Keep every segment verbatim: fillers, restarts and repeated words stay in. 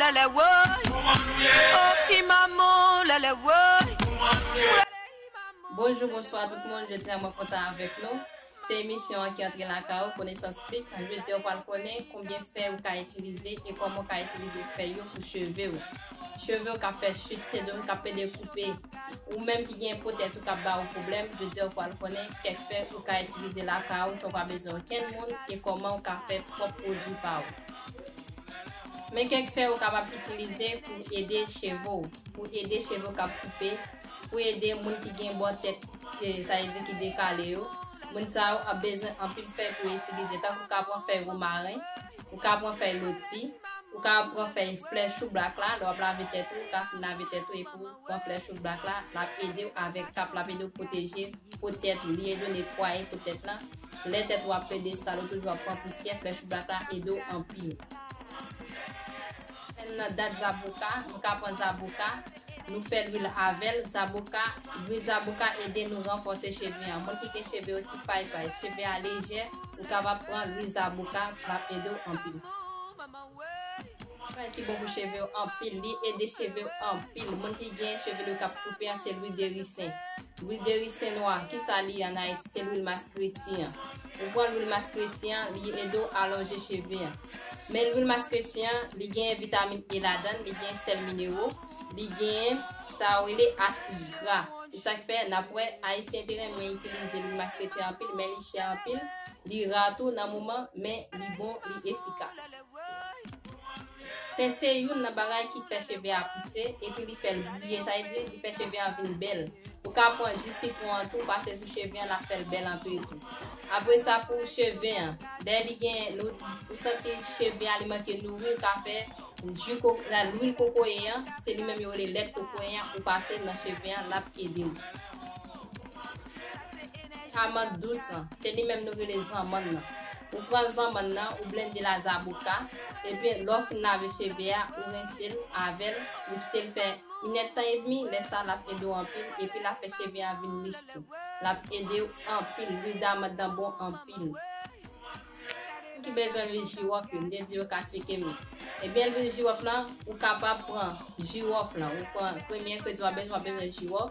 Lèlè woy, oh ki manman, lèlè woy. Bonjou, bonswa tout moun, jodi a mwen kontan avèk nou. Se emisyon an ki antre lakay ou, Konesans Plis. Jodi a w pral konnen konbyen fèy ou ka itilize e kòman w ka itilize fèy yo pou cheve w. Cheve w k ap fè chit, cheve w k ap pede koupe. Ou menm ki gen po tèt ou k ap ba ou pwoblèm, jodi a w pral konnen kèk fèy ou ka itilize lakay ou san w pa bezwen okenn moun e kòman w ka fè pwòp pwodui pa ou. Men kèk fèy ou kapab itilize pou ede cheve w, pou ede cheve w k ap koupe, pou ede moun ki gen bò tèt, eh, sa vle di ki dekale yo. Moun sa yo ap bezwen anpil fèy pou yo itilize. Tankou ou ka pran fèy womaren, ou ka pran fèy loti, ou ka pran fèy flè choublak la, lè w ap lave tèt ou, ou ka fin lave tèt ou epi w pran flè choublak la, l ap ede w avèk kap, l ap ede w pwoteje po tèt ou, li ede w netwaye po tèt la. Lè tèt ou ap plede sal, ou toujou ap pran pousyè, flè choublak la ede w anpil. Nan dat zaboka, nou ka pran zaboka, nou fè lwil avè l, zaboka, lwil zaboka ede nou ranfòse cheve an. Moun ki gen cheve yo ki pay pay, cheve a lejè, ou kapab pran lwil zaboka, l ap ede w anpil. Bagay ki bon pou cheve w anpil, li ede cheve w anpil. Moun ki gen cheve li k ap koupe an, se lwil de risen. Lwil de risen nwa, kisa li ye an Ayiti? Se lwil maskreti an. Ou pran lwil maskreti an, li ede w alonje cheve an. Men lwil maskreti an, li gen vitamin E ladan l, li gen sèl minero, li gen sa yo rele asid gra. Se sa k fè n ap wè Ayisyen te renmen itilize lwil maskreti an anpil, men li chè anpil, li ra tou nan moman, men li bon, li efikas. Ten se youn nan bagay ki fè cheve a pouse, epi li fè l briye, sa vle di li fè cheve a vin bèl. Ou ka pran ji sitwon an tou, pase sou cheve an, l ap fè l bèl anpil tou. Apre sa, pou cheve an, lè li gen, nou, ou santi cheve a li manke nouri, ou ka fè ji ko-, la, lwil kokoye an, se li menm yo rele lèt kokoye an, ou pase l nan cheve an, l ap ede w. Amand dous an, se li menm nou rele zanmann nan. Ou pran zanmann nan, ou blende l a zaboka, epi lè w fin lave cheve a, ou rense l avè l, ou kite l fè inèdtan edmi, lè sa l ap ede w anpil, epi l ap fè cheve a vin lis tou. L ap ede w anpil, lwil damand nan bon anpil. Moun ki bezwen lwil jiwòf yo, m te di yo ka tcheke m. Ebyen, lwil jiwòf lan, ou kapab pran jiwòf lan. Ou pran premye engredyan w ap bezwen, w ap bezwen jiwòf.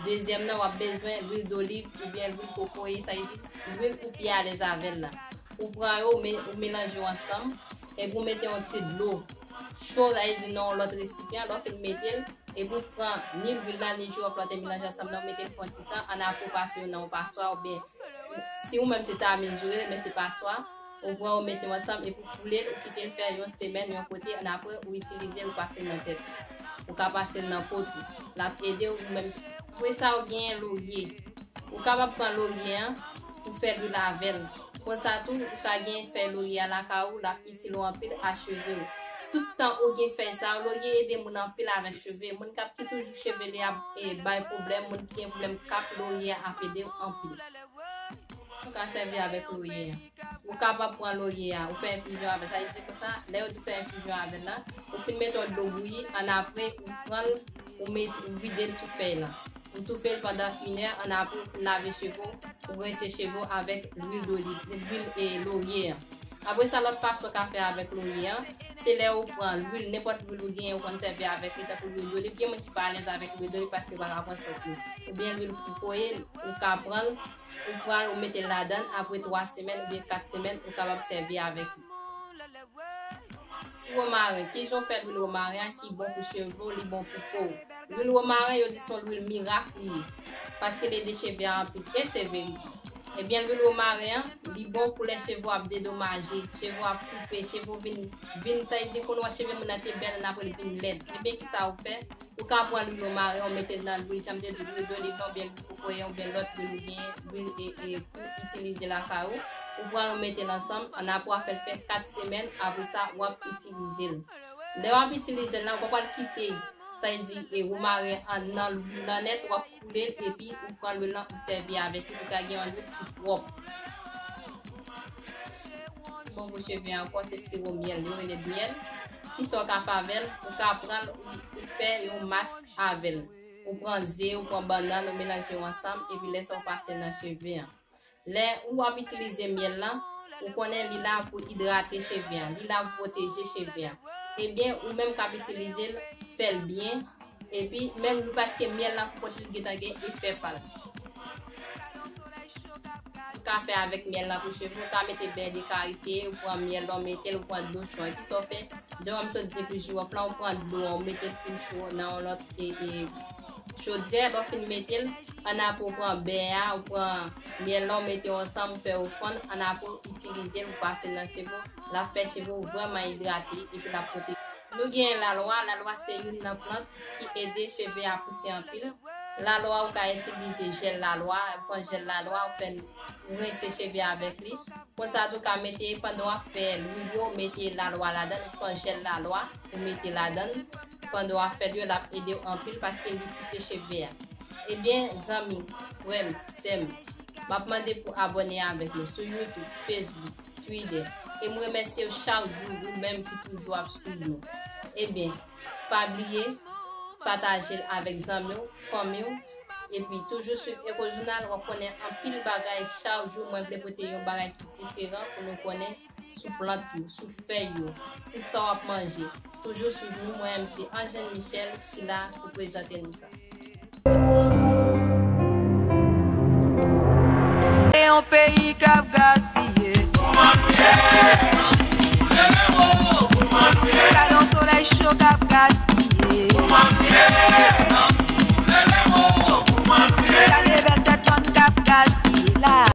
Dezyèm nan, w ap bezwen lwil doliv oubyen lwil kokoye, sa vle di lwil ou pi alèz avè l la. Ou pran yo, ou me-, ou melanje yo ansanm, epi ou mete yon ti dlo cho, sa vle di nan yon lòt resipyan, lè w fin mete l, epi ou pran ni lwil la, ni jiwòf la w te melanje ansanm nan, ou mete l fè yon ti tan, annapre ou pase yo nan yon paswa oubyen si ou menm se ta mezire l, men se paswa, ou pran ou mete yo ansanm epi ou koule l, ou kite l fè yon semèn yon kote, annapre ou itilize l, ou pase l nan tèt. Ou ka pase l nan po tou. L ap ede w menm. Apre sa, ou genyen lorye. Ou kapab pran lorye an, ou fè lwil avè l. Konsa tou, ou ka gen fèy lorye a lakay ou, l ap itil ou anpil a cheve w. Tout tan ou gen fèy sa yo, lorye ede moun anpil avèk cheve. Moun k ap ki toujou cheve li ap, e, bay pwoblèm, moun ki gen pwoblèm kap, lorye a ap ede w anpil. Ou ka sèvi avèk lorye a. Ou kapab pran lorye a, ou fè enfizyon avè l. Sa vle di konsa, lè yo di w fè enfizyon avè l lan, ou fin mete yon dlo bouyi, annapre ou pran l, ou met, ou vide l sou fèy lan. Ou toufe l pandan inè, annapre ou fin lave cheve w, ou rense cheve w avèk lwil doliv, lwil, e, lorye an. Apre sa, lòt fason w ka fè avèk lorye an, se lè ou pran lwil, nenpòt lwil ou genyen, ou konn sèvi avèk li, tankou lwil doliv. Gen moun ki pa alèz avèk lwil doliv paske yo pa ka pran sant li. Oubyen lwil kokoye, ou ka pran l, ou pran l, ou mete l ladan l, apre twa semèn oubyen kat semèn, ou kapab sèvi avèk li. Lwil womaren. Kijan w fè lwil womaren an ki bon pou cheve w, li bon pou po w? Lwil womaren, yo di se yon lwil mirak li ye, paske l ede cheve a anpil, e se verite. Ebyen, lwil womaren an, li bon pou lè cheve w ap dedomaje, cheve w ap koupe, cheve w vin, vin, sa vle di kounye a cheve moun nan te bèl, annapre l vin lèd. Ebyen, kisa ou fè? Ou ka pran lwil womaren, ou mete l nan lwil, jan m te di, lwil doliv lan, oubyen lwil kokoye, oubyen lòt lwil ou genyen, lwil e, e, pou itilize lakay ou. Ou pran l, ou mete l ansanm, annapre w ap fè l fè kat semèn, apre sa, w ap itilize l. Lè w ap itilize l la, ou pa pral kite, sa vle di, e, womaren an nan lwil lan nèt, w ap koule l, epi ou pran lwil lan, ou sèvi avèk li, pou ka gen yon lwil ki pwòp. Bon pou cheve ankò, se siwo myèl, yo rele l myèl. Kisa w ka fè avè l? Ou ka pran l, ou, ou fè yon mask avè l. Ou pran ze, ou pran bannann, ou melanje yo ansanm, epi lè sa w pase l nan cheve an. Lè ou ap itilize myèl lan, ou konnen li la pou idrate cheve an, li la pou pwoteje cheve an. Ebyen, ou menm k ap itilize l, fè l byen. Epi, menm li, paske myèl la pou kont li gentan gen efè pa l. Ou ka fè avèk myèl la pou cheve, ou ka mete bè de karite, ou pran myèl la, ou mete l, ou pran dlo cho. Kisa w fè? Jan m sot di pou jiwòf la, ou pran dlo an, ou mete l fin cho nan yon lòt e, e, chodyè, lè w fin mete l, annapre ou pran bè a, ou pran myèl la, ou mete yo ansanm, ou fè yo fonn, annapre ou itilize l, ou pase nan cheve w, l ap fè cheve w vrèman idrate, epi l ap pwoteje. Nou gen lalwa, lalwa se youn nan plant ki ede cheve a pouse anpil. Lalwa, ou ka itilize jèl lalwa, ou pran jèl lalwa, ou fè, ou rense cheve avèk li. Konsa tou ka mete, pandan w ap fè lwil yo, mete lalwa ladan l, ou pran jèl lalwa, ou mete ladan l. Pandan w ap fè l yo, l ap ede w anpil paske li pouse cheve a. Ebyen, zanmi, frè m, sè m, m ap mande pou abòne avèk nou sou YouTube, Facebook, Twitter. E m remèsye w chak jou, ou menm ki toujou ap swiv nou. Ebyen, pa bliye pataje l avèk zanmi w, fanmi w, epi toujou swiv Echo Journal, w ap konnen anpil bagay chak jou. Mwen vle pote yon bagay ki diferan pou nou konnen sou plant yo, sou fèy yo, sou sa w ap manje. Toujou swiv nou, mwen menm se Angène Michel ki la pou prezante nou sa. Se yon peyi k ap gaspiye. Gade yon solèy cho k ap gaspiye.